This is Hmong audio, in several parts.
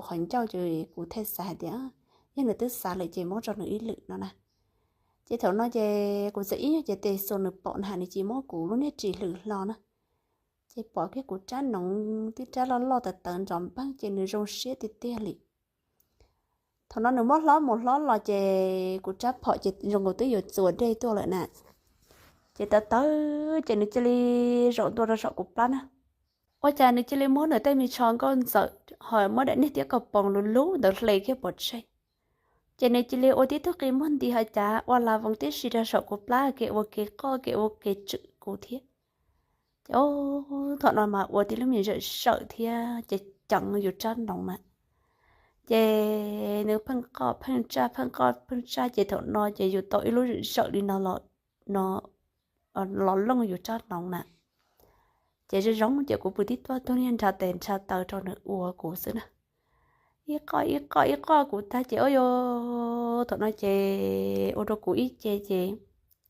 qhov ncauj ces kuv thiaj xav hais tias yog nws twb xav lawm ces muab rau nws ib lwm no na. Ces thaum no ces kuv txawm ib nyuag ces tes xuas nws pom na nws cia li muab kuv lub niag ris hlwb hlo na. Ces pom kiag kuv rab noov tib rab loj loj tawv tawv nrov npeeg ces nws zoo siab tiag tiag li. Thaum no nws muab hlob mus hlob los ces kuv rab phom ces zoo nkaus twb yuav txuas dej tuaj lawm na. Ces tawv tawv ces nws cia li zaum ntua rau saum kuv plab na. Ua cas nws cia li muab nws tej me tsho nkauj ntxawm ho muab daim niag tiab kaus poos lug lug ntawd hle kiag pov tseg. Ces nws cia li ua tib tug qi muag nti ho cav ua la voos tib si rau saum kuv plab kev ua kev qoj kev ua kev tswm kuv thiab. Ces thaum no mas ua tib lub me zawm zawm thiab ces ceev yus rab noov na. Ces nws pheej qoj pheej tsaj pheej qoj pheej tsaj ces thaum no ces yus tau ib lub zawm zawm li no los, no los looj yus rab noov na. Ces zoo zoo ces kuv pw tib tuaj tug niag nrhav tes nrhav taw rau nws ua kuv xwb na. Ib qoj ib qoj ib qoj kuv tag ces ua, thaum no ces ua rau kuv ib ce ces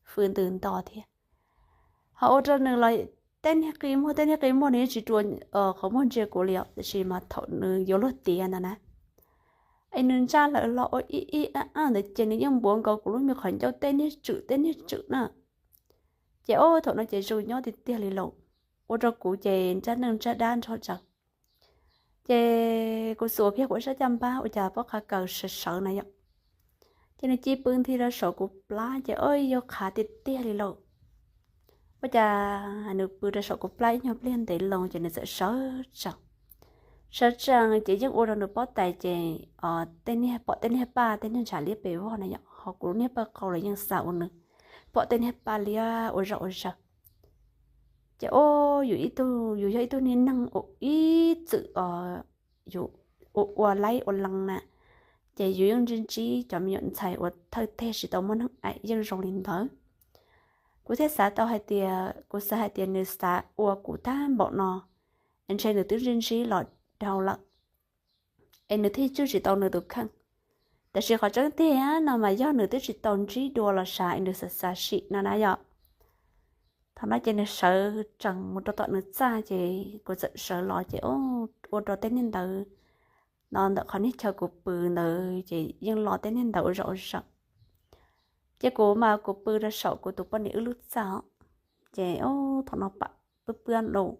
fws ntws nto thiab. Ho ua rau nws los tej niag qi muag tej niag qi muag nws yeej tsis rua qhov muag ntsia kuv li os, tiam sis mas thaum nws yuav luag tiav ntawd na, es nws ntsaj lawm los ua ib ib ab ab ntawd ces nws yeej npuav nkaus kuv lub me qhov ncauj tej niag tswm tej niag tswm na. Ces ua thaum no ces zoo nyob tiag tiag li lauj, ua rau kuv ces ntsaj neej ntsaj dab nrog tsaws. Ces kuv xuas kiag kuv sab caj npab ua cas pob qa kaws sawv sawv na yom. Ces nws cia li pw nthi rau saum kuv plab ces ua yog qhav tiag tiag li lauj. Ua cas nws pw rau saum kuv plab ib nyuag pliag ntev loo ces nws txawm sawv tsees. Sawv tsees ces yeej ua rau nws pob tais ces tej niag pom tej niag paj tej niag ntshav liab pes vog na yom, ho kuv lub niag paj qau los yeej xa ua nws pom tej niag paj liab ua zog ua zaws. Ces ua yus ib tug yus yog ib tug niag neeg ua ib txwm yus ua ua laib ua lees na, ces yus yeej ntsib ntsib cov me nyuam ntxhais uas thawj teg tsis tau muaj neeg aim yeej zoo li ntawd. Kuv thiaj xav tau hais tias kuv xav hais tias nws xav ua kuv tag npaum no, es ntshe nws twb ntsib ntsib los dhau lawm, es nws thiaj tswj tsis tau nws tus kheej. Tab sis qhov tseeb tiag no mas yog nws twb tsis tau ntsib dua los sav es nws xav xav sim no na yom. Thaum no ces nws sawv tsees mus rau tom nws txaj ces kuv txawm sawv los ces ua rau tej niag ntawd no ntawm qhov niag chaw kuv pw ntawd ces yeej los tej niag ntawd ua zog ua zaws. Ces kuv mas kuv pw rau saum kuv tus poj niam wb lub txaj os, ces thaum no pam pw pw lawm,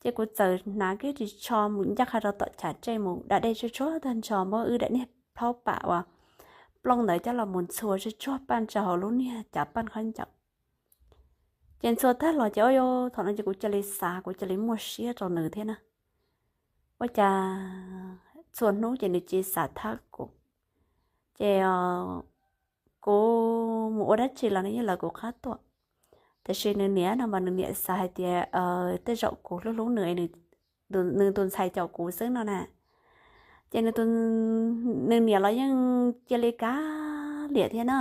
ces kuv txawm hnav kiag ris tsho mus ncaj qha rau tom chav tsej mus da dej tsuag tsuag tag nrho muab wb daim niag plaub pam uas plooj ntawd coj los mus ntxhua tsuag tsuag paj ntsa hauv lub niag cav paj khaub ncaws. Ces ntxhua tag los ces ua thaum no ces kuv cia li xav kuv cia li muaj siab rau nws thiab na. Ua cas txhua hnub ces nws cia li xav thab kuv, ces kuv mus ua dab tsi los nws yeej lawv kuv qab tuaj. Tiam sis nws niam no mas nws niam xav hais tias tej zaum kuv hlub hlub nws, nws tus ntxhais caum kuv xwb no na. Ces nws niam los yeej cia li kav liam thiab na.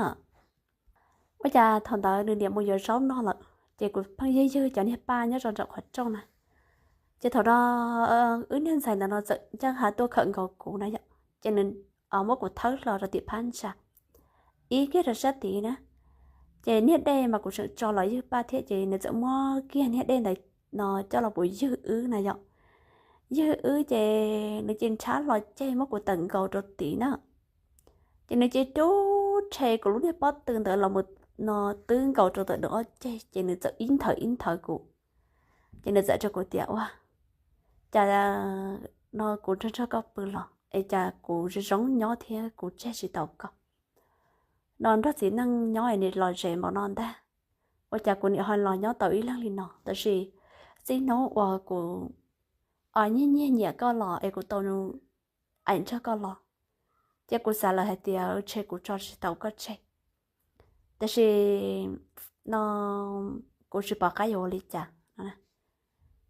Ua cas thaum ntawd nws niam mus yuav zaub noj lawm, ces kuv pheej ywg ywg cov niag paj nyob rau nram qhov rooj na. Ces thaum no wb niag ntxhais ntawd no txawm ncaj qha tuaj khawm nkaus kuv na yom, ces nws muab kuv thawb hlo rau tim phab ntsa, ib kiag rau sab tid na. Ces niag dej mas kuv tseem tso los ywg paj thiab ces nws txawm muab kiag niag dej ntawd no coj los mus ywg wb na yom. Ywg wb ces nws cia li nrhab hlo ceg muab kuv tawm nkaus rau tid na. Ces nws cia li rub rhe kuv lub niag pob tw ntawd los mus no twb nkaus rau ntawm nws ob ceg ces nws txawm ib nthawv ib nthawv kuv. Ces nws txawm rau kuv tias ua cas no kuv nrog nrog koj pw los es cas kuv zoo zoo nyob thiab kuv tseg tsis tau koj. No nrog txiv neej nyob es nim los zem npaum no ntag, ua cas kuv nim ho los nyob tau ib leeg li no. Tab sis txij hnub uas kuv nyiag nyiag nyiam koj los es kuv tau aim nrog koj los, ces kuv xav lawm hais tias tshe kuv tso tsis tau koj tseg. Tab sis no kuv tsis pom qab yuav ua li cas.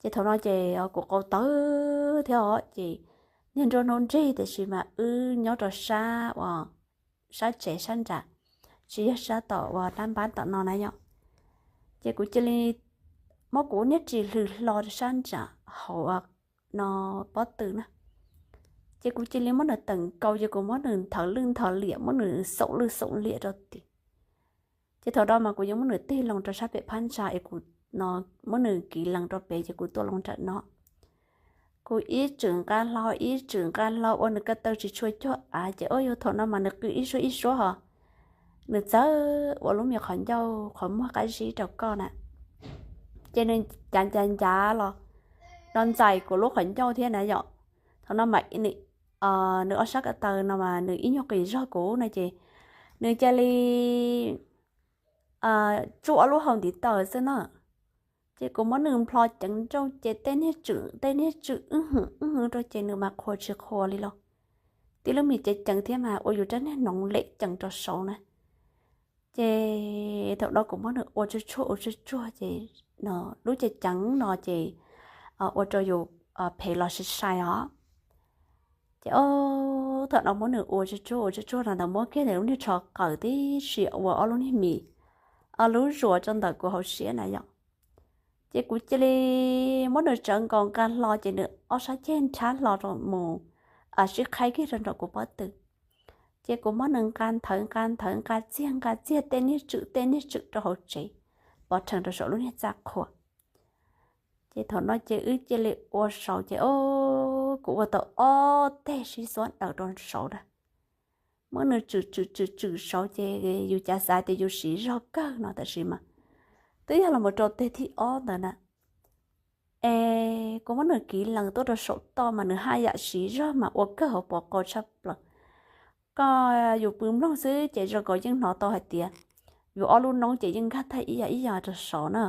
Ces thaum no ces kuv qau tawv thiab os, ces niag nruab hnub nrig tiam sis mas wb nyob rau sab uas sab tsev sab nram, tsis yog sab tom uas dab npab tom no na yom. Ces kuv cia li muab kuv niag ris hlwb hlo rau sab nram hauv no pob tw na. Ces kuv cia li muab nws tawm nkaus ces kuv muab nws nthawv lwj nthawv liam muab nws xoom lwj xoom liam rau tid. Ces thaum no mas kuv yeej muab nws tig loo rau sab pem phab ntsa es kuv no muab nws kiv lees rau pem ces kuv tuaj loo nram no. Kuv ib tswm nqa hlo ib tswm nqa hlo ua nws ko taw tsis tshua cuag av ces ua yog thaum no mas nws qw ib suab ib suab ho nws txawm ua lub me qhov ncauj qhov muag qab zib rau koj na. Ces nws ncav ncav ncav los no ntxais kuv lub qhov ncauj thiab na yom. Thaum no mas nws ob sab ko taw no mas nws ib nyuag qis zog kuv no ces nws cia li tsuj ob lub hau ntiv taw xwb na. Ces kuv muab nws nplho ceev nrooj ces tej niag tswm tej niag tswm wb hwm wb hwm rau ces nws mas qhuas tsis qhuas li los. Tib lub me ceev ceev thiab mas ua yus rab niag noov lem ceev rau saud na. Ces thaum no kuv muab nws ua tsuag tsuag ua tsuag tsuag ces lub ceev ceev no ces ua rau yus phem los sai sai os. Ces thaum no muab nws ua tsuag tsuag ua tsuag tsuag no ntawd muab kiag ntawm lub niag tsho qaws tib si ua ob lub niag mis, ob lub zuas rau ntawm kuv hauv siab na yom. Ces kuv cia li muab nws tsawv nkaus nqa hlo ces nws ob sab ceg nrhab hlo rau mus sib qhaib kiag rau nram kuv pob tw. Ces kuv muab nws nqa nthawv nqa nthawv nqa txiag nqa txiag tej niag tswm tej niag tswm rau hauv tsev, pov rhees rau saum lub niag txaj qhua. Ces thaum no ces wb cia li ua saud ces kuv ua tau ob teg sib xuab daws rau saud na. Muab nws tswm tswm tswm tswm saud ces yus cav xav tias yus siv zog kawg no tab sis mas twb yog los mus rau teg thib ob ntawd na. Es kuv muab nws kiv lees tuaj rau saum toj mas nws haj yam siv zog mas ua kawg hauv pov qau tshaj plaws. Koj yus pw mloog xwb ces zoo nkaus yeej hnov tau hais tias yus ob lub noob ces yeej nkag tag ib yam ib yam rau saud na.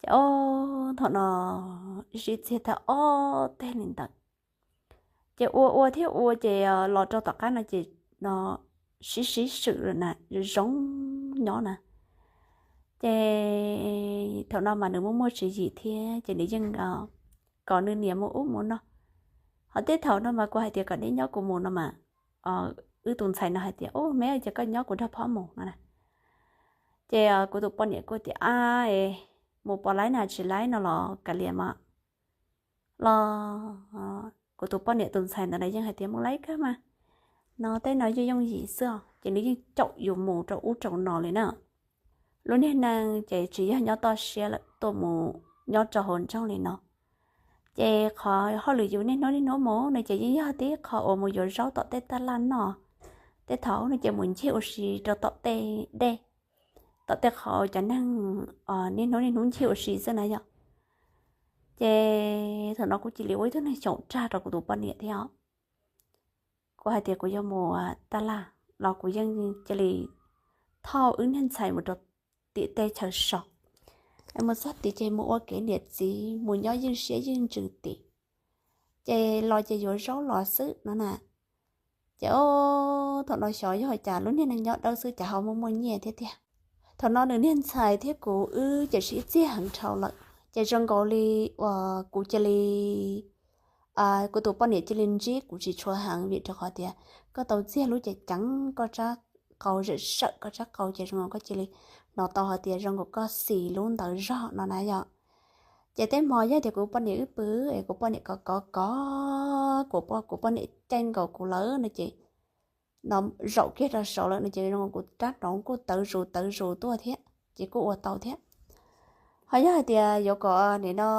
Ces thaum no sib txiag tag ob teg li ntawd. Ces ua ua thiab ua ces los rau tom qab no ces no sib sib swm lawm na, zoo nyob na. Ces thaum no mas nws muaj muaj tswv yim thiab ces nws yeej kom nws niam mus ub mus no. Ho tej thaum no mas kuv hais tias kom neb nyob kuv mus no mas wb tus ntxhais no hais tias, Ub, me ces koj nyob kuv nrog phob mus no na. Ces kuv tus poj niam kuj tias, A, mus pom laib na tsis laib no los kav liam mas los kuv tus poj niam tus ntxhais ntawd na yeej hais tias mus laib kawg mas, no tej no yeej yooj yim xwb os. Ces nws yeej caum yus mus rau ub rau no li na. Lub niag neej ces tsis yog nyob toj siab lawm, tuaj mus nyob rau hauv nroog li no. Ces qhov hauj lwm yus niaj hnub niaj hnub mus no ces yeej yog tib qho uas mus yuav zaub tom tej taj laj noj. Tej thaum no ces mus ncig ua si rau tom tej dej, tom tej qhov cov neeg niaj hnub niaj hnub ncig ua si xwb na yom. Ces thaum no kuv cia li ua ib tug neeg xyaum rag rau kuv tus poj niam thiab os. Kuv hais tias kuv yuav mus taj laj los kuv yeej cia li thauj wb niag ntxhais mus rau tim teb chaws so. Mus txog tid ces mus ua kev niam txiv mus nyob ywj siab ywj ntsws tim, ces los ces yuav zaub los xwb no na. Ces thaum no xyov yog cas lub niag neej nyob dawb xwb cas ho muaj muaj nyiaj thiab tiag. Thaum no nws niag ntxhais thiab kuv wb ces sib txiag heev dhau lawm ces zoo nkaus li uas kuv cia li kuv tus poj niam cia li ntsib kuv tsis tshua heev vim rau qhov tias koj tau txiag lub cev ceev koj tsab qau zam sawm koj tsab qau ces zoo nkaus koj cia li hnov tau hais tias zoo nkaus koj xis lub ntawd zog no na yom. Ces tej hmo yog tias kuv poj niam wb pw es kuv poj niam kov kov kov kuv, kuv poj niam caij nkaus kuv lawm no ces no zaum kiag rau saud lawm no ces zoo nkaus kuv rab hnoov kuj tawv zus tawv zus tuaj thiab ces kuj ua tau thiab. Ho yog hais tias yuav kom nim no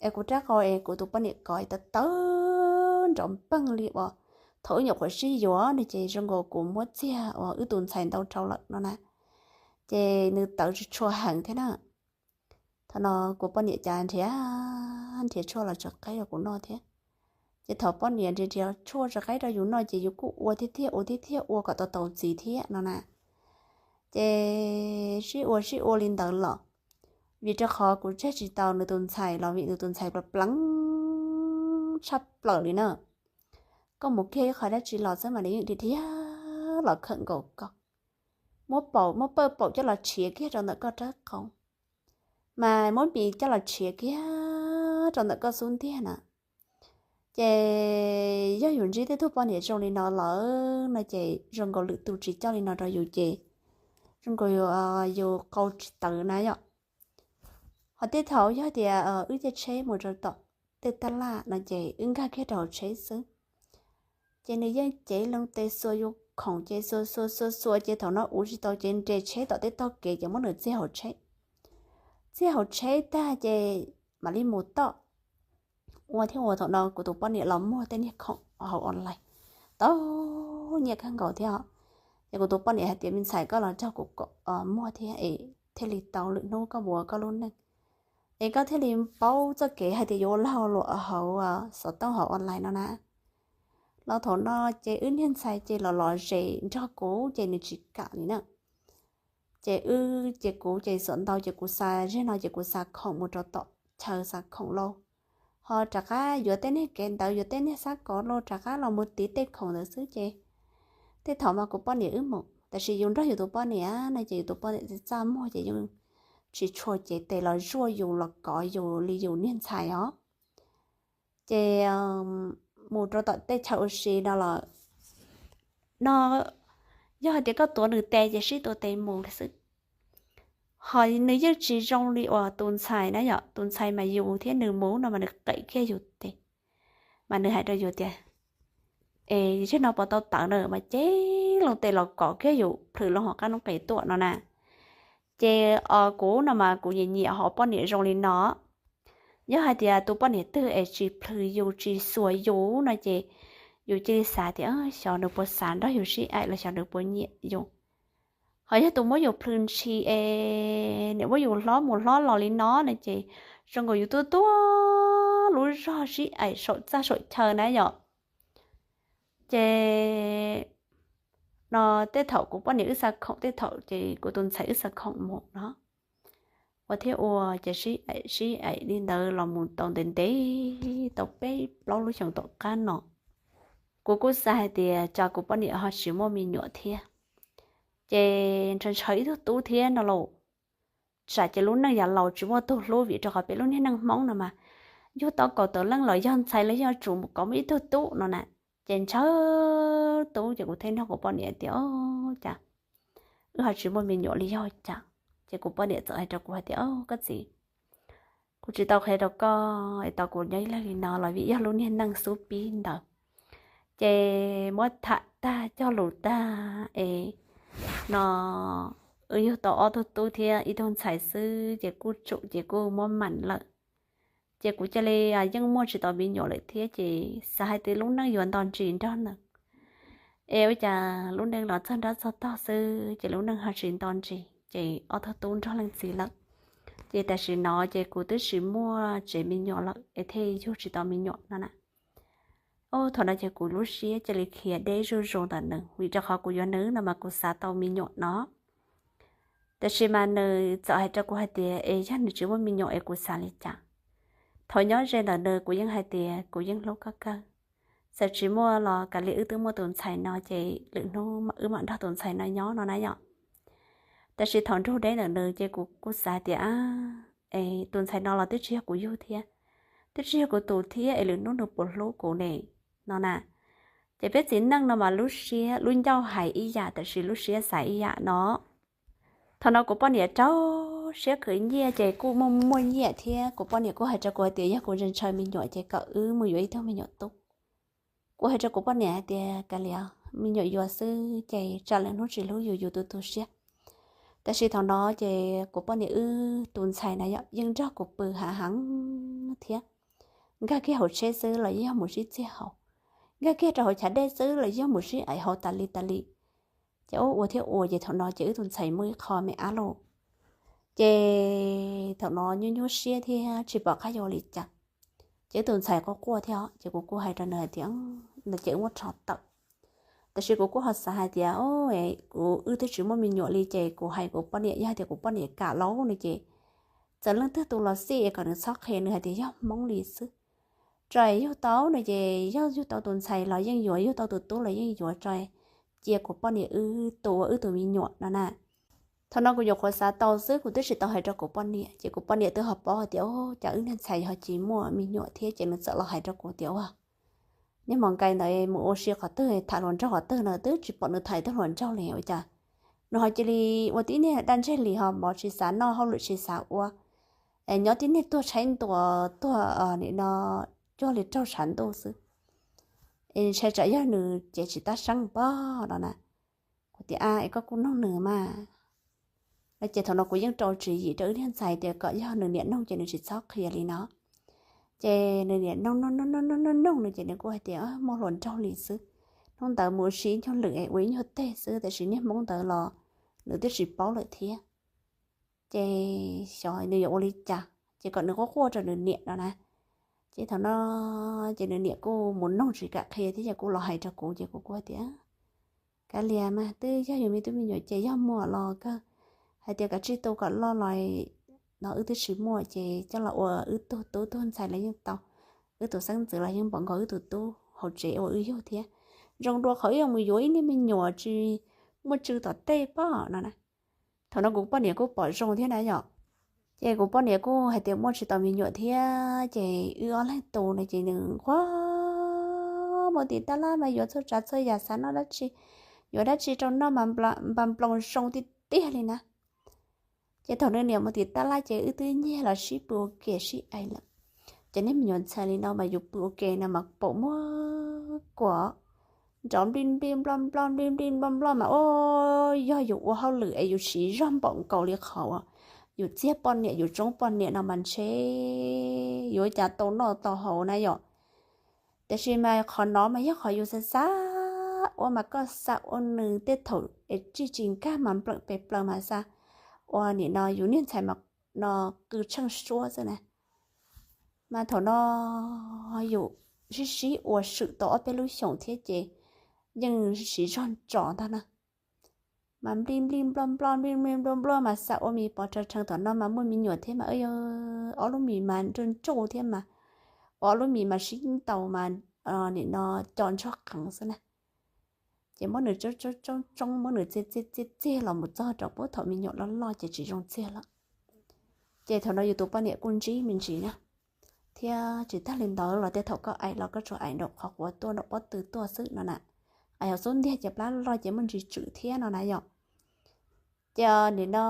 es kuv rab qau es kuv tus poj niam kov tawv tawv nrov npeej li uas thaum wb nyuam qhuav sib yuav no ces zoo nkaus kuv muab txiag uas wb tus ntxhais ntau dhau lawm no na, ces nws tawv tsis tshua heev thiab na. Thaum no kuv poj niam cas nrhiav nrhiav tshuaj los tso qaib rau kuv noj thiab. Ces thaum poj niam nrhiav nrhiav tshuaj tso qaib rau yus noj ces yus kuj ua thiab thiaj ua thiab thiaj ua kom tau tau txiv thiab no na. Ces sib ua sib ua li ntawd los vim rau qhov kuv tseg tsis tau nws tus ntxhais los vim nws tus ntxhais pleev pleev tshaj plaws li na. Koj mus kiag ib qho dab tsi los xwb mas nws yeej dhia dhia los khawm nkaus koj, muab paum muab pawj paum coj los tshiav kiag rau ntawm koj rab qau, mas muab mis coj los tshiav kiag rau ntawm koj xub ntiag na. Ces yog yus ntsib tej tug poj niam zoo li no lawm no ces zoo nkaus lwm tus tsis coj li no rau yus ces zoo nkaus yus qau tsis tawv na yom. Ho tej thaum yog tias wb caij tsheb mus rau tom tej taj laj no ces wb nkag kiag rau hauv tsheb xwb, ces nws yeej cev loo tes xuas yus khoom ces xuas xuas xuas xuas ces thaum no uv tsis tau ces nres tsheb tom tej tog kev ces muab nws txiag hauv tsheb. Txiag hauv tsheb tag ces mam li mus tom ua thiab ua thaum no kuv tus poj niam los muag tej niag khoom hauv online tau nyiaj kawg nkaus thiab. Ces kuv tus poj niam hais tias me ntxhais koj los nrog kuv muag thiab es thiaj li tau lwm hnub koj mus ua koj lub neej, es koj thiaj li paub txoj kev hais tias yuav ua lag luam hauv xov tooj hauv online no na. Los thaum no ces wb niag ntxhais ces los los zes nrog kuv ces nws tsis kam li na. Ces wb ces kuv ces xom ntau ces kuv xa zej no ces kuv xa khoom mus rau tom chaw xa khoom lauj, ho rov qab yuav tej niag kev ntawd yuav tej niag xab kov lauj rov qab los mus tiv tej khoom ntawd xwb ces tej thaum mas kuv poj niam wb mus tab sis yus nrog yus tus poj niam no ces yus tus poj niam txaj muag ces yeej tsis tshua cev tes los zuaj yus los kov yus li yus niag ntxhais os. Ces mus rau tom tej chaw ua si no los no yog hais tias koj tuav nws tes ces sib tuav tes mus xwb. Ho nws yeej tsis zoo li uas tus ntxhais na yom, tus ntxhais mas yus thiab nws mus no mas nws qem kiag yus tes, mas nws hais rau yus tias es zej no puas tau tawv na mas cev loo tes los kov kiag yus plhws loo hauv qab noob qes tuaj no na. Ces os kuv no mas kuv nyiam nyiam ho poj niam zoo li no. Yog hais tias tus poj niam twg es tsis plhws yus tsis xuas yus no ces yus cia li xav tias xyov nws puas xav nrog yus sib aim los xyov nws puas nyiam yus. Ho yog tus muab yus plhws ntshis es niam muab yus hlob mus hlob los li no no ces zoo nkaus yus tuaj tuaj lub zog sib aim saum txaj saum chaw na yom. Ces no tej thaum kuv poj niam wb xa khoom tej thaum ces kuv tus ntxhais wb xa khoom mus no ua thiab ua ces sib aim sib aim li ntawd los mus tau ntev ntev tau peb plaub lub xyoos tom qab no. Kuv kuj xav hais tias cas kuv poj niam ho tsis muaj me nyuam thiab, ces ntshaw ntshaw ib tug tub thiab no lauj. Tsam ces lub neej yav laus tsis muaj tug hlub vim rau qhov peb lub niag neej Hmoob no mas yug tau kaum tawm leej los yog ntxhais los yog tsum mus kom muaj ib tug tub no na. Ces ntshaw tub ces kuv thiaj nug kuv poj niam tias o cas wb ho tsis muaj me nyuam li yog cas. Ces kuv poj niam txawm hais rau kuv hais tias o koj txiv, kuv tsis tau qhia rau koj es tau kuv nyob ib leeg li no los vim yog lub niag neej xub pib ntawd. Ces muab tham tag cog lus tag es no wb yug tau ob tug tub thiab ib tug ntxhais xwb ces kuj tsum ces kuj muab mam lawm. Ces kuv cia li yeej muaj tsis tau me nyuam lawm thiab ces xav hais tias lub neej yuav nto ntsis nrog nws. Es ua cas lub neej los txog nrab txog tog xwb ces lub neej ho tsis nto ntsis ces ob tug tub nrog leej txiv lawm. Ces tam sim no ces kuv twb tsis muaj tsev me nyuam lawm es thiaj yug tsis tau me nyuam no na. Thaum no ces kuv lub siab cia li khiav deb zuj zus ntawm nws vim rau qhov kuv yuav nws no mas kuv xav tau me nyuam no. Tab sis mas nws txawm hais rau kuv hais tias es yog nws tsis muaj me nyuam es kuv xav li cas. Thaum nyob ze ntawm nws kuv yeej hais tias kuv yeej hlub koj kawg, txawm tsis muaj los kav liam wb twb muaj tus ntxhais no ces lwm hnub wb mam nrog tus ntxhais no nyob no na yom. Tab sis thaum nrug deb ntawm nws ces kuv kuj xav tias es tus ntxhais no los twb tsis yog kuv yug thiab, twb tsis yog kuv tus thiab es lwm hnub nws puas hlub kuv ne no na. Ces peb txiv neej no mas lub siab lub ncauj hais ib yam tab sis lub siab xav ib yam no. Thaum no kuv poj niam rau siab khwv nyiaj ces kuj muaj muaj nyiaj thiab kuv poj niam kuj hais rau kuv hais tias yog kuv ntshaw ntshaw me nyuam ces kom wb mus yuav ib tug me nyuam tub. Kuv hais rau kuv poj niam hais tias kav liam, me nyuam yuav xwb ces tsam lwm hnub tsis hlub yus yus tu tu siab. Tab sis thaum no ces kuv poj niam wb tus ntxhais na yom yeej nrog kuv pw hav heev thiab. Nkag kiag hauv tsheb xwb los yeej yog mus sib txiag haus, nkag kiag rau hauv chav dej xwb los yeej yog mus sib aim haus tas li tas li. Ces ua ua thiab ua ces thaum no ces wb tus ntxhais muaj ib qho me ab lauj. Ces thaum no nyuaj nyuaj siab thiab tsis pom qab yuav ua li cas. Ces wb tus ntxhais quaj quaj thiab ces kuv kuj hais rau nws hais tias no ces wb muab rho tawm. Tab sis kuv kuj ho xav hais tias kuv wb twb tsis muaj me nyuam li ces kuv hais kuv poj niam yog hais tias kuv poj niam kam lauj no ces txawm leej twg tus los xij es kom nws txhob qhia nws hais tias yog Hmoob li xwb. Tso yug tau no ces yog yug tau tus ntxhais los yeej yuav, yug tau tus tub los yeej yuav, tso cia kuv poj niam wb tu ua wb tus me nyuam no na. Thaum no kuv nyuam qhuav xav tau xwb kuv twb tsis tau hais rau kuv poj niam ces kuv poj niam twb ho paub hais tias o cas wb niag ntxhais ho tsis muaj me nyuam thiab ces nws txawm los hais rau kuv tias ua niag hmo nkai ntawd mus ua si qhov twg tham hluas nraug qhov twg no twb tsis pom nws tham ib tug hluas nraug li ua cas nws ho cia li ua tib niag daj ntseg li ho mov tsis xav noj hauj lwm tsis xav ua, nyob tib niag tuag tshaib ntuas tuag nim no cuag li raug tshav ntuj xwb. Es ntshai tsam yog nws cev tsis tab seeb pob no na. Kuv tias a es koj kuj noog nws mas. No ces thaum no kuv yeej rau tswv yim rau wb niag ntxhais tias kom yog nws niam noog ces nws tsis txhob qhia li no. Ces nws niam noog noog noog noog noog noog nws ces nws kuj hais tias muaj hluas nraug li xwb. Hnub ntawd mus ua si ib nyuag lwm es ua ib nyuag teg xwb, tiam sis niag Hmoob ntawd los nws twb tsis paub lawm thiab. Ces xyov nws yuav ua li cas, ces kom nws quaj quaj rau nws niam no na. Ces thaum no ces nws niam kuj mus noog tsis kam qhia thiab ces kuj los hais rau kuv, ces kuv kuj hais tias, kav liam mas, twb yog yus me tub me nyuam ces yog muaj los kawg, hais tias kav tsij tu kom loj los no wb twb tsis muaj, ces coj los ua wb tug tub tug ntxhais los yeej tau, wb tus xeeb ntxwv los yeej npaum nkaus wb tus tub hauv tsev uas wb yug thiab. Zoo dua qhov wb yuav mus yuav ib niag me nyuam tsis muaj tswv tom tej pob no na. Thaum no kuv poj niam kuj pom zoo thiab na yom. Ces kuv poj niam kuj hais tias muaj tsis tau me nyuam thiab ces wb ob leeg tu no ces nws quaj mus tim tab laj mas yuav txhua tsav txhua yam, xav noj dab tsi, yuav dab tsi rau noj mas npa nploos zoo tiag tiag li na. Ces thaum nws niam mus tim tab laj ces wb twb nyiag los sib pw ua ke sib aim lawm. Ces niag me nyuam ntxhais li no mas yus pw ua ke no mas pom muab kuam nrov nplij nplij nploj nploj nplij nplij nploj nploj mas ua yog yus ua hauj lwm es yus siv zog npaum nkaus li qhov uas yus txiag poj niam yus tsoob poj niam no mas ntshe yuav cas tau noj tau haus na yom. Tiam sis mas qhov no mas yog qhov yus xav xav ua mas koj xav ua nws tej thaum es tsis tsis nkag mas nplawm pes plaws mas xav ua nim no yus niag ntxhais mas no qw tsheej suab xwb na. Mas thaum no yus sib sib ua swm tau ob peb lub xyoos thiab ces yeej siv zog ntsos ntag na. Mas nplij nplij nploj nploj nplij nplij nploj nploj mas xav ua mis pov rau rhees, thaum no mas muaj me nyuam thiab mas ob lub mis mas nruj nruj thiab mas ua ob lub mis mas sib ntaus mas nim no co ntsog qeev xwb na. Ces muab nws tsoob tsoob tsoob tsoob muab nws txiag txiag txiag txiag los mus txog rau puag thaum me nyuam loj loj ces tsis zoo txiag lawm. Ces thaum no yus tus poj niam kuj ntsib me ntsis na, thiab tsis tag li ntawd los tej thaum koj aim los koj tsuas aim nraum qhov quav tuaj nraum pob tw tuaj xwb no na. Aim hauv xub ntiag ces plab loj ces muaj ntsis tswm thiab no na yom. Ces nim no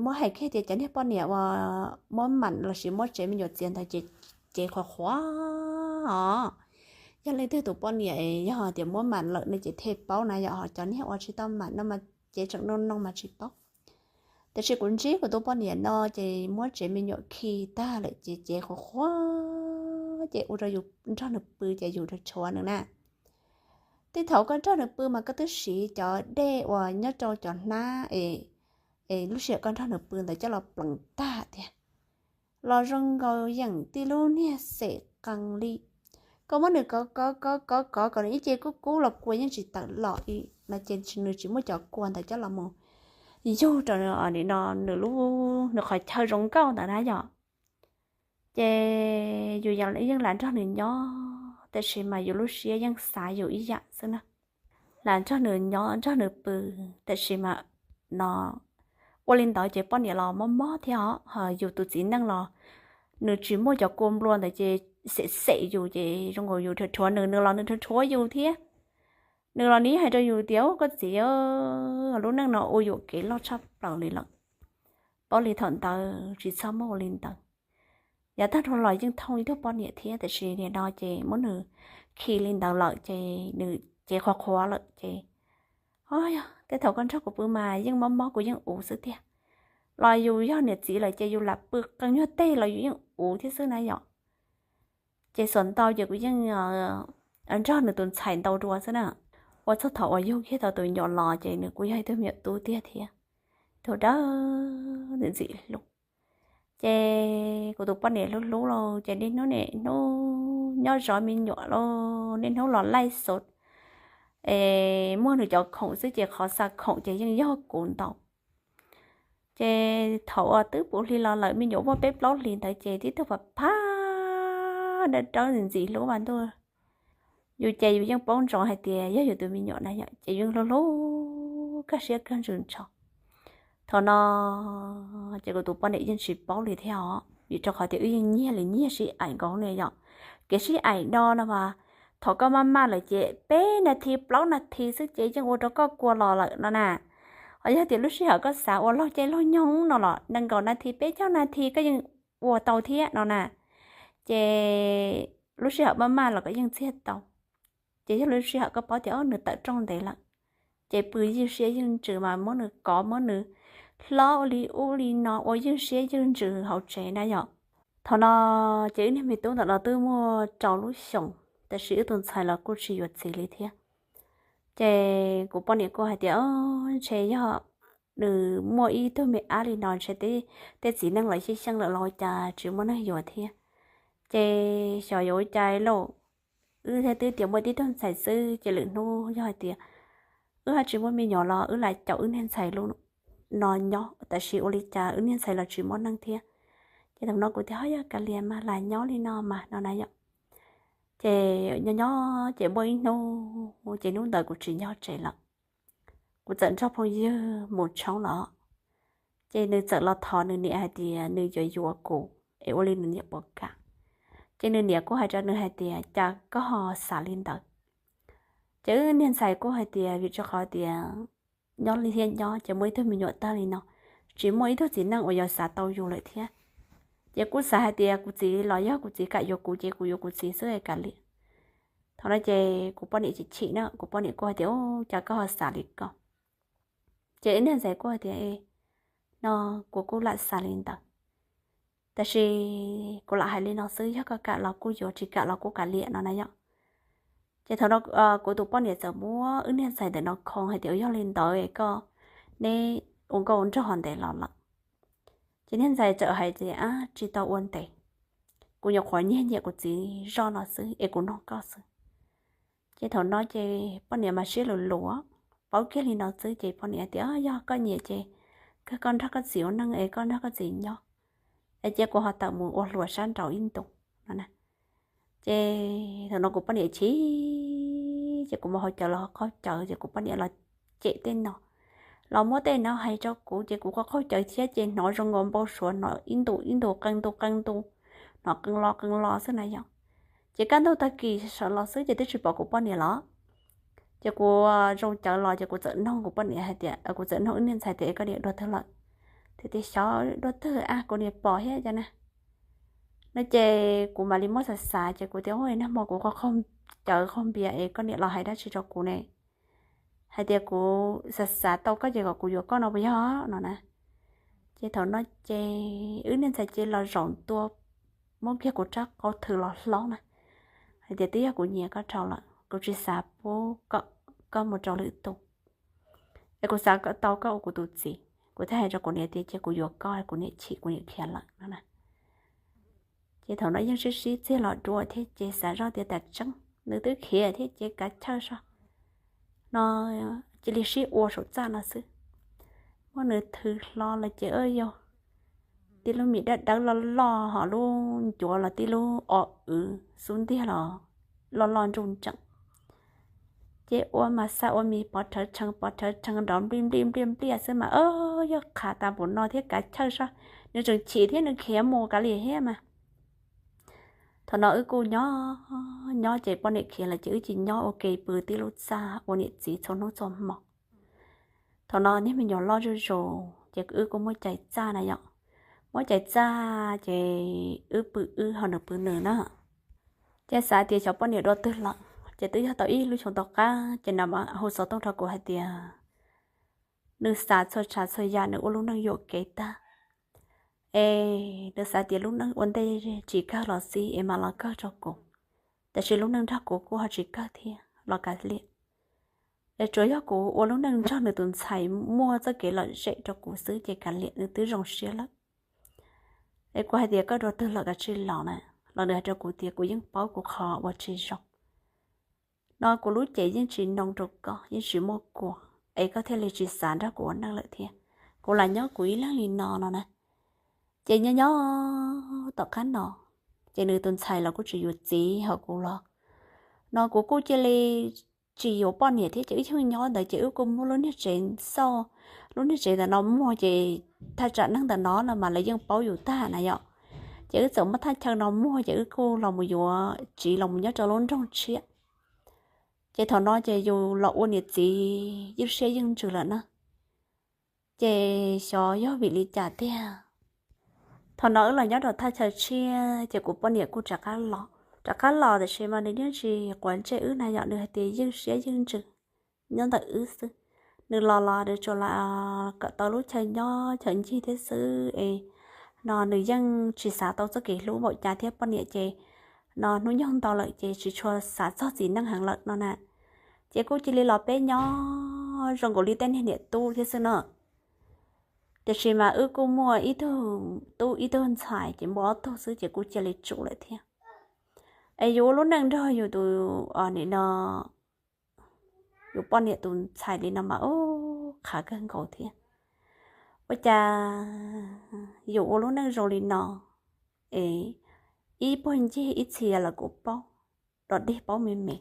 muab hais kiag tias cov niag poj niam uas muab mam lossis muab tsev me nyuam txiav ntawd ces cev qhuav qhuav os. Yog leej twg tus poj niam yog tias muab mam lawm no ces thiaj paub na yom, ho cov niag uas tsis tau mam no mas cev tseem noo noo mas tsis paub. Tiam sis kuv ntsib kuv tus poj niam no ces muab tsev me nyuam khi tag lawm ces cev qhuav qhuav ces ua rau yus nrog nws pw ces yus rau tshuav nws na. Tej thaum koj nrog nws pw mas koj twb siv cov dej uas nyob rau cov hnab es lub sij hawm koj nrog nws pw ntawd coj los pleev tag tiag los zoo nkaus yeem tib lub niag xem qees li. Koj muab nws kov kov kov kov kov kom nws ib ce kub kub los kua yeej tsis tawm los li no ces nws tsis muaj cov kua ntawd coj los mus yug rau nim no nws lub, nws qhov chaw zoo nkauj ntawd na yom. Ces yus yeej lam nrog nws nyob tiam sis mas yus lub siab yeej xav yus ib yam xwb na. Lam nrog nws nyob nrog nws pw tiam sis mas no ua li ntawd ces poj niam los mob mob thiab os, ho yus tus txiv neej los nws tsis muaj cov kua nplua ntawd ces xem xem yus ces zoo nkaus yus rhuav rhuav nws, nws los nws rhuav rhuav yus thiab. Nws los nws hais rau yus tias, koj txiv, lub neej no ua yuam kev loj tshaj plaws li lawm. Paub li thaum ntawd tsis txhob muab ua li ntawd. Yav tag nrho los yeej thooj ib tug poj niam thiab tiam sis nim no ces muab nws khi li ntawd lawm ces nws cev qhuav qhuav lawm ces, o yog tej thaum koj nrog kuv pw mas yeej mob mob kuv yeej uv xwb tiag. Los yus yog niam txiv lawm ces yus lam pw qee nyuag teg los yus yeej uv thiab xwb na yom. Ces xuas ntau ces kuv yeej nrog nws tus ntxhais ntau dua xwb na. Ua txog thaum uas yug kiag tau tus me nyuam los ces nws kuj yog ib tug me nyuam tub tiag thiab, tus dawb ntxim hlub. Ces kuv tus poj niam hlub hlub lauj ces niaj hnub niaj hnub nyob zov me nyuam lauj, niaj hnub los laij xov es muag nws cov khoom xwb ces qhov xa khoom ces yeej yog kuv ntau. Ces thaum uas twb puv hli los lawm me nyuam muaj peb plaub hlis ntawd ces tib tug phab phab dawb dawb ntxim hlub vas ntuj. Yus ces yus yeej paub ntsoov hais tias yog yus tus me nyuam na yom, ces yeej hlub hlub kawg siab kawg ntsws ntsho. Thaum no ces kuv tus poj niam yeej tsis paub li thiab os, vim rau qhov tias wb yeej nyiag li nyiag sib aim nkaus ne yom. Kev sib aim no no mas thaum koj maj maj lawm ces peb nas this plaub nas this xwb ces yeej ua rau koj kua los lawm no na. Ho yog tias lub sij hawm koj xav ua laug caij laug nyoog no los nees nkaum nas this peb caug nas this koj yeej ua tau thiab no na. Ces lub sij hawm maj maj los koj yeej txiag tau. Ces yog lub sij hawm koj paub tias nws tawm rooj ntev lawm, ces pw ywj siab ywj ntsws mas muab nws kov muab nws hlob ua li ub li no ua ywj siab ywj ntsws hauv tsev na yom. Thaum no ces wb niag me tub ntawm no twb muaj rau lub xyoos, tab sis wb tus ntxhais los kuj tsis yuav txiv li thiab. Ces kuv poj niam kuj hais tias, ntshe yog nws muaj ib tug me ab li no ntshe tej txiv neej los xyeej xyeej lawm los ua cas tsis muaj neeg yuav thiab. Ces xyov yuav ua cas lauj, wb thiaj twb tias muaj tib tug ntxhais xwb ces lwm hnub yog hais tias wb ho tsis muaj me nyuam los wb lam caum wb niag ntxhais no nyob, tab sis ua li cas wb niag ntxhais los tsis muaj neeg thiab. Ces thaum no kuv tias ho yog kav liam mas lam nyob li no mas no na yom. Ces nyob nyob ces muaj ib hnub ces hnub ntawd kuv tsis nyob tsev lawm, kuv txawm nrog phooj ywg mus tshoob los, ces nws txawm los thov nws niam hais tias nws yuav yuav kuv es ua li nws niam puas kam. Ces nws niam kuj hais rau nws hais tias cas koj ho xav li ntawd. Ces wb niag ntxhais kuj hais tias vim rau qhov tias nyob li thiaj nyob ces muaj ib tug me nyuam tag li no, tsis muaj ib tug txiv neej uas yuav xav tau yus lawm thiab. Ces kuj xav hais tias kuv txiv los yog kuv txiv kam yuav kuv ces kuv yuav kuv txiv xwb es kav liam. Thaum no ces kuv poj niam chim chim na, kuv poj niam kuj hais tias u cas koj ho xav li ko. Ces wb niag ntxhais kuj hais tias no kuv kuj lam xav li ntawd, tab sis kuv lam hais li no xwb, yog koj kam los kuj yuav, tsis kam los kuj kav liam no na yom. Ces thaum no kuv tus poj niam txawm muab wb niag ntxhais ntawm no khoo hais tias yog li ntawd es koj, neb ua nkauj nraug ntev los lawm. Ces niag ntxhais txawm hais tias ab tsis tau ua ntev, kuv nyuam qhuav nyiag nyiam kuv txiv zoj no xwb es kuv nug koj xwb. Ces thaum no ces poj niam mas siab lus lus, paub kiag li no xwb ces poj niam tias yog koj nyiam ces kawg koj nrog koj txiv ua neej es koj nrog koj txiv nyob, es cia kuv ho tawm mus ua hluas sab nraud ib ntus no na. Ces thaum no kuv poj niam chim, ces kuv mus hauv cawv los qaug cawv ces kuv poj niam los cem tej no, los muab tej no hais rau kuv ces kuv qaug qaug cawv thiab ces hnov zoo nkaus npau suav hnov ib ntus ib ntus qee ntus qee ntus, hnov qee lo qee lo xwb na yom. Ces kaj ntug tag kis sawv los xwb ces twb tsis pom kuv poj niam los. Ces kuv zoo cawv los ces kuv txawm noog kuv poj niam hais tias, kuv txawm noog wb niag ntxhais tias koj niam dua twg lawm, thiaj tias xyov dua twg a, kuv niam pom thiab cas na. No ces kuv mam li muab xav xav ces kuv tias ua nag hmo kuv qaug qaug cawv qaug npias es koj niam los hais dab tsi rau kuv ne, hais tias kuv xav xav tau koj ces kom kuv yuav koj no puas yog no na. Ces thaum no ces wb niag ntxhais ces los zaum ntua, muab kiag kuv rab qau thwm los hlob na, hais tias twb yog kuv nyiam koj dhau lawm, kuv tsis xav pub koj mus rau lwm tus, es kuv xav tau koj ua kuv tus txiv. Kuv thiaj hais rau kuv niam tias cia kuv yuav koj, kuv niam chim kuv niam khiav lawm no na. Ces thaum no yeej sib sib txiag los dua thiab ces xav zoj tias tas tseeb nws twb khiav thiab ces kav chawj so no, cia li sib ua saum txaj no xwb. Muab nws thwm hlo los ces yog tib lub mis dawb dawb loj loj ho lub ncuav los tib lub o wv xub ntiag los loj loj nruj ntseem. Ces ua mas xa ua mis pov rhawv rhees pov rhawv rhees nrov nplij nplij npliaj npliaj xwb mas yog qhav tas npaum no thiab kav chawj so, nws tseem chim thiab nws khiav mus kav liam thiab mas. Thaum no wb kuj nyob nyob ces poj niam khiav lawm ces wb cia nyob ua ke pw tib lub txaj ua niam txiv txhua hnub txhua hmo. Thaum no niag me nyuam loj zuj zus ces wb kuj muaj cai txaj na yom, muaj cai txaj ces wb pw wb ho nws pw nws na. Ces xav tias xyov poj niam dua twg lawm ces twb yog tau ib lub xyoo tom qab ces nws hu xov tooj rau kuv hais tias nws xav txhua tsav txhua yam nws ua lub neej yuam kev tag, es nws xav tias lub neej ua ntej tsis kawg los xij es mam los kawg rau kuv, tab sis lub neej nrog kuv kuj ho tsis kawg thiab los kav liam. Es tsuas yog kuv ua lub neej nrog nws tus ntxhais muaj txoj kev lom zem rau kuv xwb ces kav liam nws twb zoo siab lawm. Es kuv hais tias koj dua twg lawm kav tsij los na, los nws hais rau kuv tias kuv yeej paub kuv qhov uas tsis zoo no, kuv lub cev yeej tsis noo rau koj, yeej tsis muaj kua, es koj thiaj li tsis xav nrog kuv ua neej lawm thiab. Kuv lam nyob kuv ib leeg li no no na. Ces nyob nyob tom qab no, ces nws tus ntxhais los kuj tsis yuav txiv hos kuv los no kuv kuj cia li tsis yuav poj niam thiab ces wb yeej nyob ntawd ces wb kuj muab lub niag tsev xauj, lub niag tsev ntawm no muag ces thaj tsam neeg ntawm no no mas lawv yeej paub yus tag na yom. Ces wb txawm muab thaj chaw no muag ces wb kuj los mus yuav tsiv los mus nyob rau lub nroog tshiab. Ces thaum no ces yus los ua niam txiv yeej siab yeej ntsws lawm na. Ces xyov yog vim li cas tiag, thaum no wb los nyob rau thaj chaw tshiab ces kuv poj niam kuj rov qab los, rov qab los tab sis mas nws yeej tsis quav ntsej wb na yom, nws hais tias yeej siab yeej ntsws nyob ntawm wb xwb. Nws los los nws tsuas lam kom tau lub chaw nyob chaw ncig thiab xwb es no nws yeej tsis xav tau txoj kev hlub npaum cas thiab poj niam ces no hnub nyoog ntau lawm ces tsis tshua xav txog txiv neej heev lawm no na. Ces kuj cia li los peb nyob zoo nkaus li tej niag niam tub thiab xwb no. Tiam sis mas wb kuj muaj ib tug tub ib tug ntxhais ces muaj ob tug xwb ces kuj cia li tsum lawm thiab. Es yus ua lub neej nrog yus tus, nim no, yus poj niam tus ntxhais li no mas ub qhav kawg nkaus thiab. Ua cas yus ua lub neej zoo li no es ib puag ncig ib txhia lawv kuj paub, dog dig paub me me,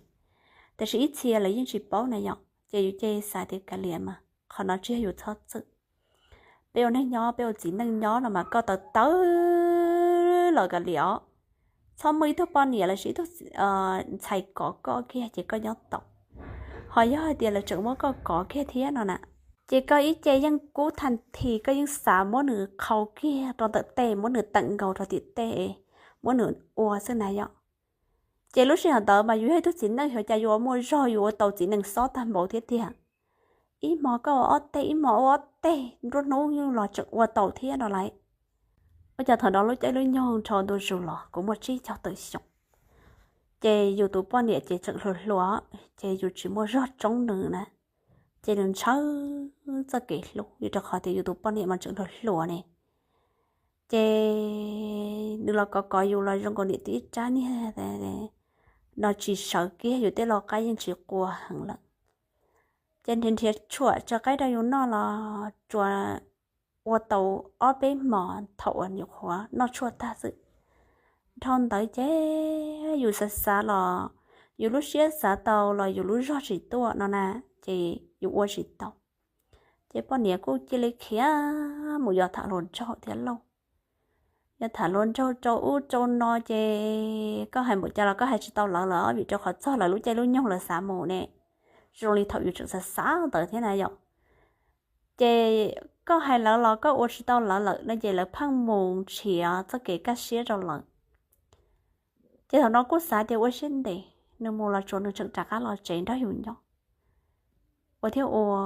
tiam sis ib txhia lawv yeej tsis paub na yom. Ces yus cia li xav tias kav liam mas qhov no tsis yog yus txhob txwm. Peb ua neej nyob peb ua txiv neej nyob no mas koj tawv tawv los kav liam os, txhob muaj ib tug poj niam los sis ib tug ntxhais kov koj kiag ces koj nyob tau. Ho yog hais tias lawv tseem muab koj kov kiag thiab no na, ces koj ib ce yeej kub thas this, koj yeej xav muab nws qhau kiag rau ntawm tej, muab nws teem nkaus rau tim tej, muab nws ua xwb na yom. Ces lub sij hawm ntawd mas yus yog ib tug txiv neej xyov cas yus ua muaj zog, yus ua tau txiv neej xob tag npaum thiab tiag. Ib hmo koj ua ob teg, ib hmo ua ob teg, nruab hnub los tseem ua tau thiab no lauj. Ua cas thaum no lub caij lub nyoog nrho ntu zus los kuv muaj tsib caug tawm xyoo, ces yus tus poj niam ces tseem hluas hluas, ces yus tsis muaj zog tsoob nws na, ces nws ntshaw txoj kev hlub vim rau qhov tias yus tus poj niam mas tseem hluas hluas ne. Ces nws los kov kov yus los zoo nkaus niam tij ib rab niag no tsis sawv kiag, yus tej lo qab yeej tsis qua heev lawm. Ces nrhiav nrhiav tshuam tso qaib rau yus noj los tsuas ua tau ob peb hmos thaum uas nyuam qhuav noj tshuaj tag xwb. Dhau ntawd ces yus xav xav los, yus lub siab xav tau los yus lub zog tsis tuaj no na, ces yus ua tsis tau. Ces poj niam kuj cia li khiav mus yuav tham hluas nraug thiab lauj. Yuav tham hluas nraug rau ub rau no ces koj hais npaum cas los koj hais tsis tau lawv lawm vim rau qhov txog lawv lub caij lub nyoog lawv xav mus ne. Zoo li thaum yus tseem xav xav ntawd thiab na yom. Ces koj hais lawv los koj ua tsis tau lawv lawm no ces lawv pheej mus nrhiav txoj kev kaj siab rau lawv. Ces thaum no kuj xav tias ua siab ntev, nws mus los tsuas nws tseem rov qab los tsev nrog yus nyob. Ua thiab ua,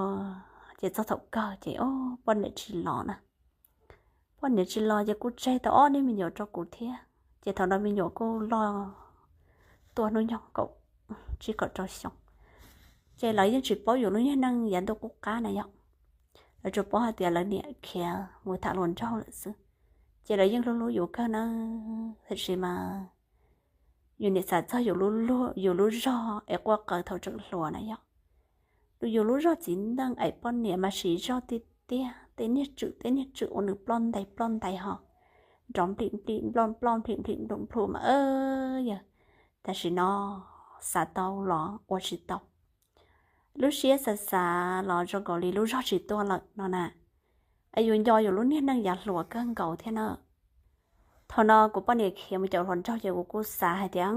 ces txog thaum kawg ces poj niam tsis los na. Poj niam tsis los ces kuj tseg tau ob niag me nyuam rau kuv thiab. Ces thaum no me nyuam kuj loj tuaj hnub nyoog kaum tsib kaum rau xyoo. Ces lawv yeej tsis paub yus lub niag neej yav ntuj qub qab na yom. Lawv tsuas paub hais tias lawv niam khiav mus tham hluas nraug lawm xwb. Ces lawv yeej hlub hlub yus kawg na, tiam sis mas yus niam xav txog yus lub zog es quaj qw thaum tseem hluas na yom. Yus lub zog txiv neej es poj niam mas siv zog tiag tiag, tej niag tswm tej niag tswm ua nws ploj ntais ploj ntais ho nrov nplim nplim nploj nploj nplim nplim nplum nplum mas yawg. Tam sim no xav tau los ua tsis tau. Lub siab xav xav los zoo nkaus li lub zog tsis tuaj lawm no na. Es yus nco yus lub niag neej yav hluas kawg nkaus thiab na. Thaum no kuv poj niam khiav mus caum hluas nraug ces kuv kuj xav hais tias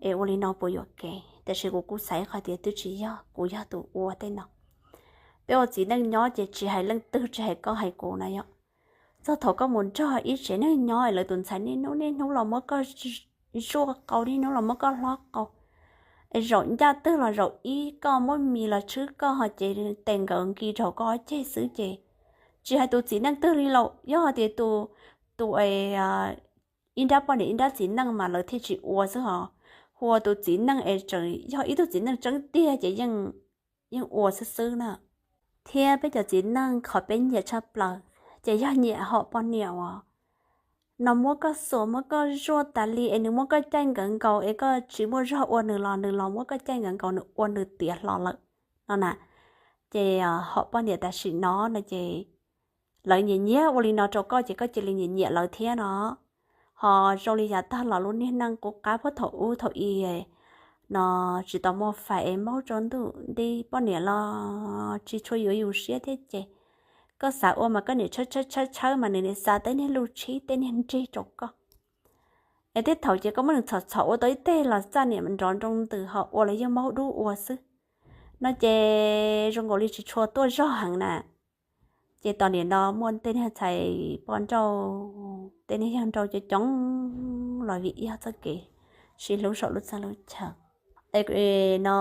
es ua li no puas yuam kev, tiam sis kuv kuj xav ib qho tias twb tsis yog kuv yog tus ua tej no. Peb ua txiv neej nyob ces tsis hais leej twg tsis hais koj hais kuv na yom. Txog thaum koj mus nrog ib tsev neeg nyob es lawv tus ntxhais niaj hnub niaj hnub los muab koj zuaj qau, niaj hnub los muab koj hlob qau, es zaum ncaj twg los zaum ib, koj muab mis los tshwb koj ho ces tes nkawd nkis rau koj ob ceg xwb ces tsis hais tus txiv neej twg li lauj, yog hais tias tus, tus ib nrab poj niam ib nrab txiv neej mas lawv thiaj tsis ua xwb ho. Hu ua tus txiv neej es tseem yog ib tug txiv neej tseeb tiag ces yeej ua xwb xwb na. Thiab peb cov txiv neej qhov peb nyiam tshaj plaws ces yog nyiam hom poj niam uas no muab koj xuas muab koj zuaj tas li es nws muab koj caij nkawd nkaus es koj tsis muaj zog ua nws los nws los muab koj caij nkawd nkaus nws ua nws tiav hlo lawm no na. Ces hom poj niam tam sim no no ces lawv nyiam nyiam ua li no rau koj ces koj cia li nyiam nyiam lawv thiab no. Ho zoo li yav tag los lub niag neej qub qab puag thaum ub thaum i no tsis tau muaj fais es maub tsaus ntuj nti, poj niam los tsis tshua yuav yus siab thiab ces koj xav ua mas koj niam tshawb tshawb tshawb tshawb mas nws niam xa tej niag luj tshib tej niag nrig rau koj. Es tej thaum ces koj muab nws txhom txhom ua tau ib teg los txaj niam nrov nroo ntws ho ua los yeej maub dub ua xwb. No ces zoo nkaus li tsis tshua tuaj zog heev na. Ces tos nim no muaj tej niag ntxhais poj nrauj tej niag yawg nrauj coob coob los vim yog txoj kev sib hlub saum lub txaj lub chaw. Es no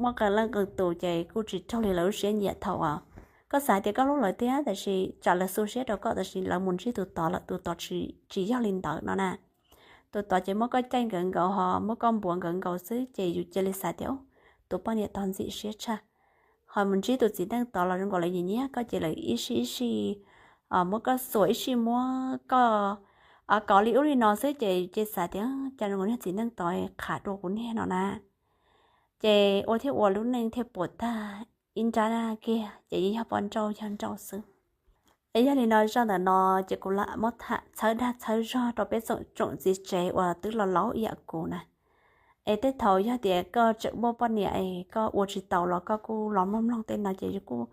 muaj qee leej qee tus ces kuj tsis raug li lawv lub siab nyiam thaum uas Koj xav tias koj hlub lawv thiab tab sis tsam lawv xu siab rau koj tab sis lawv mus ntsib tus tod lawm, tus tod tsis yog li ntawd no na. Tus tod ces muab koj caij nkawd nkaus ho muab koj npuav nkawd nkaus xwb ces yus cia li xav tias tus poj niam tog ntxim siab tshaj. Ho mus ntsib tus txiv neej tod los zoo nkaus lawv nyiam nyiam koj ces lawv ib sij ib sij muab koj xuas ib sij muab koj kov li ub li no xwb ces yus cia li xav tias cas zoo nkaus niag txiv neej tod qhav dua kuv niag no na. Ces ua thiab ua lub neej thiaj puas tag ib nrab kiag ces yeej yog poj nrauj yog nrauj xwb. Es yog li no zaj ntawm no ces kuv lam muab tham txhawb dag txhawb zog rau peb tsoom txiv tsev uas twb laus laus ib yam kuv na. Es tej thaum yog tias koj tseem muaj poj niam es koj ua tsis taus los koj kuj los mloog mloog tej no ces yus kuj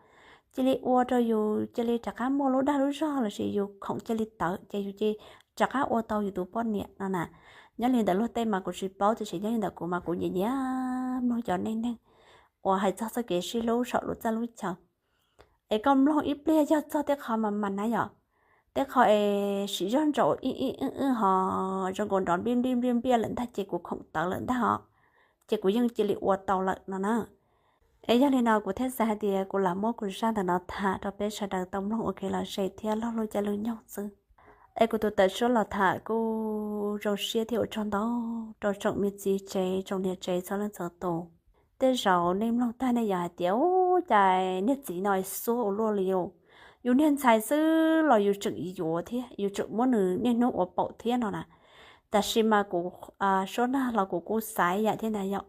cia li ua rau yus cia li rov qab muaj lub dag lub zog lossis yus khoom cia li tawv ces yus cia li rov qab ua tau yus tus poj niam no na. Nyob li ntawm luag tej mas kuv tsis paub tiam sis nyob li ntawm kuv mas kuv nyiam nyiam mloog cov neej neeg uas hais txog txoj kev sib hlub saum lub txaj lub chaw. Es koj mloog ib pliag yog txog tej qho mas mas na yom, tej qho es siv zog ntsaum ib ib wb wb ho zoo nkaus nrov npliaj npliaj npliaj npliaj lawm ntag ces kuv khoom tawv lawm ntag os, ces kuv yeej cia li ua tau lawm no na. Es yog li no kuv thiaj xav hais tias kuv lam muab kuv zaj ntawm no tham rau peb sawv daws tau mloog ua kev lom zem thiab laug lub caij lub nyoog xwb. Es kuv tus tawm suab los tham kuj zoo siab thiab ua tsaug ntau rau tsoom me txiv tsev tsoom niam tsev txhua leej txhua tus. Tej zaum nej mloog tag nej yog hais tias ub cas niag txiv no xuab ua luaj li os, yus niag ntxhais xwb los yus tseem yuav thiab yus tseem muab nws niaj hnub ua paum thiab no na. Tab sis mas kuv suab nag los kuv kuj xav ib yam thiab ntag yom.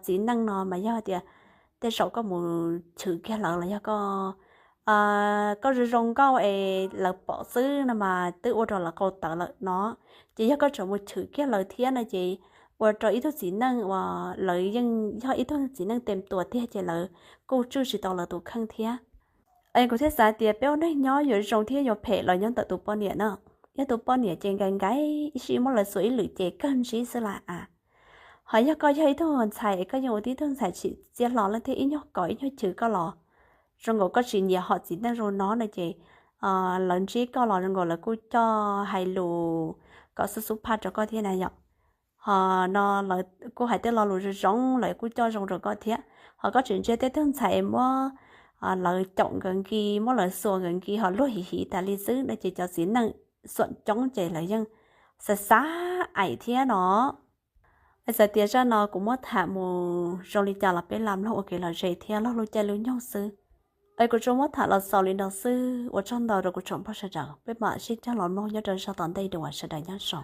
Txiv neej no mas yog tias tej zaum koj mus chwv kiag lawv los yog koj zoo zoo nkauj es lawv pom xwb no mas twb ua rau lawv qau tawv lawm no. Ces yog koj tseem mus chwv kiag lawv thiab no ces ua rau ib tug txiv neej uas lawv yeej yog ib tug txiv neej tes tuas tiag ces lawv kuj tswj tsis tau lawv tus kheej thiab. Es kuv thiaj xav tias peb ua neeg nyob yuav zoo thiab yuav phem los nyob ntawm tus poj niam na. Yog tus poj niam ces nkaim nkaim ib sij muab lawv xuas ib lwm ces kawg ntsib xwb las as. Ho yog koj yog ib tug ntxhais es koj yeej ua tib tug ntxhais tsim txiaj hlo leej twg ib nyuag kov ib nyuag chwv koj los zoo nkaus koj tsis nyiam hom txiv neej zoo no no ces lawv ntsib koj los zoo nkaus lawv kuj coj hais lus kom xub xub phaj rau koj thiab na yom. Ho no lawv kuj hais tej lo lus zoo zoo lawv kuj coj zoo rau koj thiab. Ho koj tseem ntsia tej tug ntxhais muab lawv caum nkawd nki muab lawv xuas nkawd nki ho luag hiv hiv tas li xwb no ces cov txiv neej xuam coob ces lawv yeej xav xav aim thiab no. Es txawm tias zaj no kuv muab tham mus zoo li cas los peb lam mloog ua kev lom zem thiab laug lub caij lub nyoog xwb. Es kuv tsuas muab tham los xaus li no xwb, ua tsaug ntau rau kuv tsoom phooj sawv daws, peb mam sib cog los mloog nyob rau zaj tom ntej dua, sawv daws nyob zoo.